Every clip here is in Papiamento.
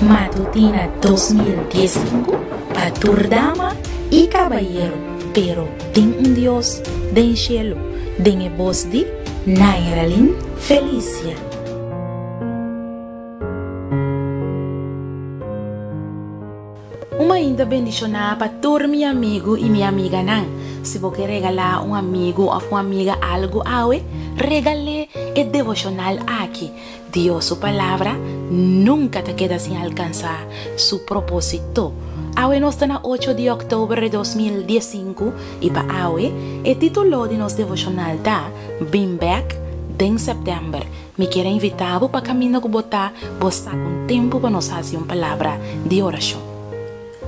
Matutina 2015 pa tur dama i kabayero, pero tin un Dios den shelu, den e bos di Nairalyn Felicia. Un mainta bendishoná pa tur mi amigu i mi amiganan. Si bo ke regalá un amigu òf un amiga algu awe, regal'é e devoshonal aki. Dios su Palabra nunka ta keda sin alkansá su propósito. Awe nos ta na ocho di òktober di 2015 i pa awe e título di nos devoshonal ta Bin Bèk den Sèptèmber. Mi kier a invitá bo pa kaminda ku bo ta, bo saka un tempu pa nos hasi un palabra di orashon.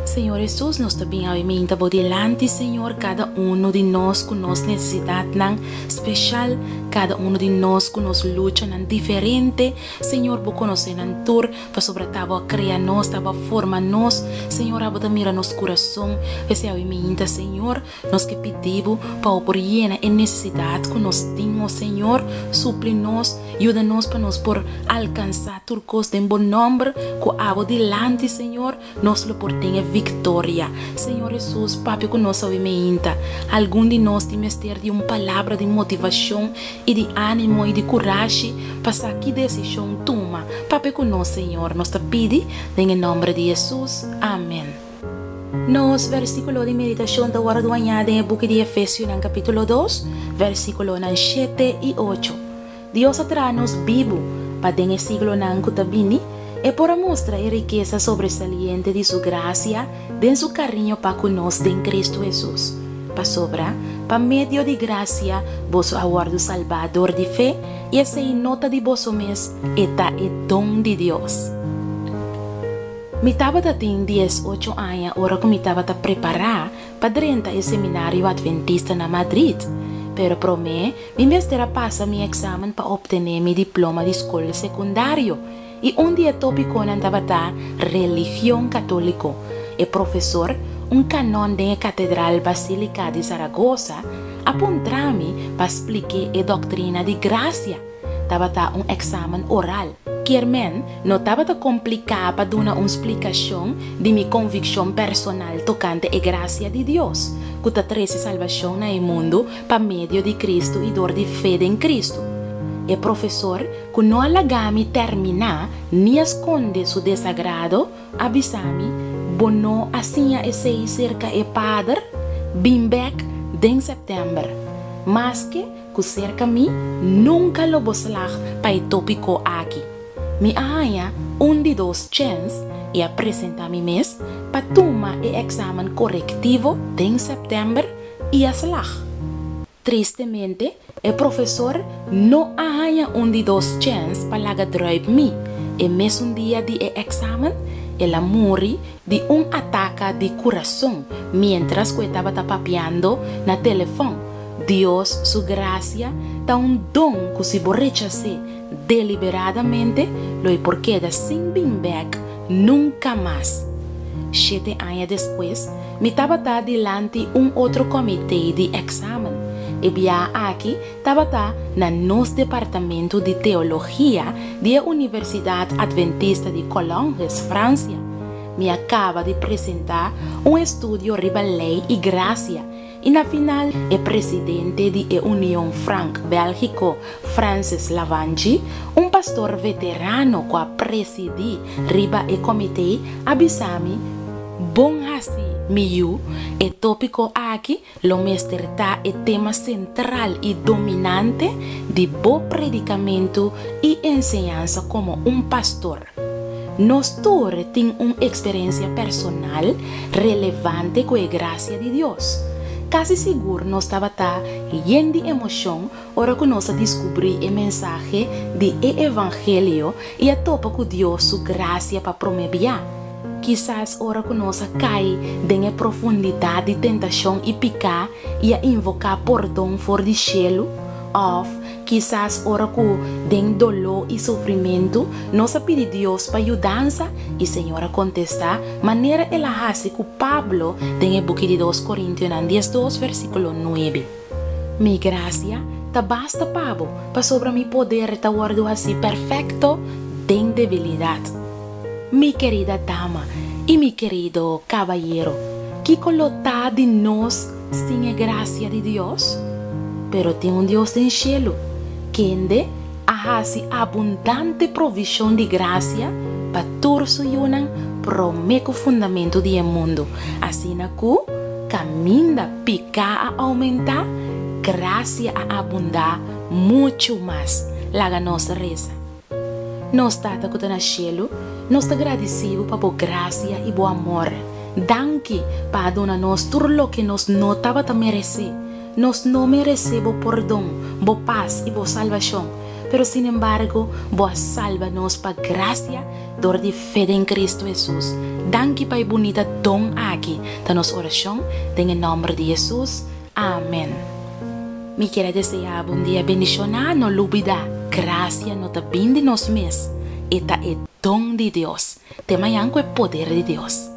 Señor Hesus, nos ta bin awe minta bo dilanti, Señor, kada uno di nos ku nos nesesidatnan speshal, kada uno di nos ku nos luchanan diferente. Señor, bo konosé nan tur, pasobra ta bo a krea nos, ta bo a forma nos. Señor, abo ta mira nos kurason. P'esei awe minta, Señor, nos ke pidi bo pa bo por yena e nesesidat ku nos tin, o Señor, supli nos, yuda nos pa nos por alkansá tur kos den bo nòmber ku abo dilanti, Señor. Nos lo por tin e viktoria. Señor Hesus, papia ku nos awe meinta. Algun di nos tin mester di un palabra di motivashon i di ánimo i di kurashi pa sa ki desishon tuma. Papia ku nos, Señor. Nos ta pidi den e nòmber di Hesus. Amen. Nos versíkulo di meditashon ta wòrdu hañá den e buki di Efesionan kapítulo dos, versíkulonan shete i ocho. Dios a traha nos bibu pa den e siglonan ku ta bini e por a mustra e rikesa sobresaliente di su grasia den su kariño pa ku nos den Kristu Hesus. Pasobra, pa medio di grasia boso a wòrdu salbá dor di fe, i esei no ta di boso mes, e ta e don di Dios. Mi tabata tin 18 aña ora ku mi tabata prepará pa drenta e seminario adventista na Madrid, pero promé Mi mester a pasa mi eksamen pa optené mi diploma di skol sekundario, i un di e tópikonan tabata religion katóliko. E profesor, un kanon den e Katedral Basílika di Zaragoza, a puntra mi pa splik'é e doktrina di grasia. Tabata un eksamen oral. Kier men, no tabata kompliká pa duna un splikashon di mi konvikshon personal tokante e grasia di Dios, ku ta trese salbashon na e mundu pa medio di Kristu i dor di fe den Kristu. E profesor, ku no a laga mi terminá ni a skonde su desagrado, a bisa mi, Bo no a siña esei serka e pader? Bin bèk den sèptèmber. Maske ku serka mi nunka lo bo slag pa e tópiko aki. Mi a haña un di dos chèns i a presentá mi mes pa tuma e èksamen korektivo den sèptèmber i a slag. Tristemente, e profesor no a haña un di dos chèns pa laga druip mi. E mesun dia di e èksamen, el a muri di un ataka di kurason miéntras ku e tabata papiando na telefòn. Dios su grasia ta un don ku si bo rechas'é deliberadamente, lo e por keda sin bin bèk nunka mas. Shete aña despues, Mi tabata dilanti un otro comité di examen. E biaha aki tabata na nos departamento di teologia di e Universidad Adventista di Colombes, Francia. Mi a caba di presenta un estudio riba ley y gracia y na final e presidente di e Union Frank Belgico, Francis Lavangi, un pastor veterano cu a presidi riba e comité, a bisa mi, Bon hasi, mi yu, e tópiko aki lo mester ta e tema sentral i dominante di bo predikamentu i enseñansa komo un pastor. Nos tur tin un eksperensia personal relevante ku e grasia di Dios. Kasi sigur nos tabata yen di emoshon ora ku nos a diskubrí e mensahe di e evangelio i a topa ku Dios su grasia pa promé bia. Kisas ora ku nos a kai den e profundidat di tentashon i piká i a invoká pordon for di shelu, òf kisas ora ku den doló i sufrimentu nos a pidi Dios pa yudansa i Señor a kontestá manera El a hasi ku Pablo den e buki di Dos Korintionan 12 versíkulo 9, Mi grasia ta basta pa bo, pasobra mi poder ta wòrdu hasí perfekto den debilidat. Mi kerida dama i mi kerido kabayero, kiko lo ta di nos sin e grasia di Dios? Pero tin un Dios den shelu, kende a hasi abundante provishon di grasia pa tur su yunan promé ku fundamentu di e mundu, asina ku kaminda piká a oumentá, grasia a abundá muchu mas. Laga nos resa. Nos Tata ku ta na shelu, nos ta gradisí bo pa bo grasia i bo amor. Danki pa a duna nos tur loke nos no tabata meresé. Nos no meresé bo pordon, bo pas i bo salbashon, pero sinembargo bo a salba nos pa grasia dor di fe den Kristu Hesus. Danki pa e bunita don aki, ta nos orashon den e nòmber di Hesus. Amen. Mi kier a deseá bo un dia bendishoná. No lubidá, grasia no ta bin di nos mes, e ta e don di Dios. Te mañan ku e poder di Dios.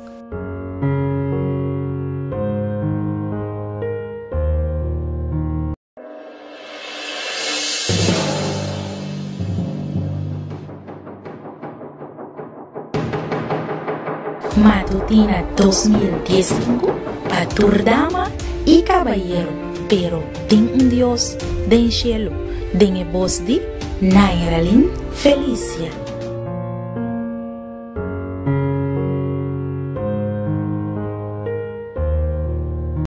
Matutina 2015 pa tur dama y cabayero, pero tin un Dios den cielo, den e bos di Nairalyn Felicia.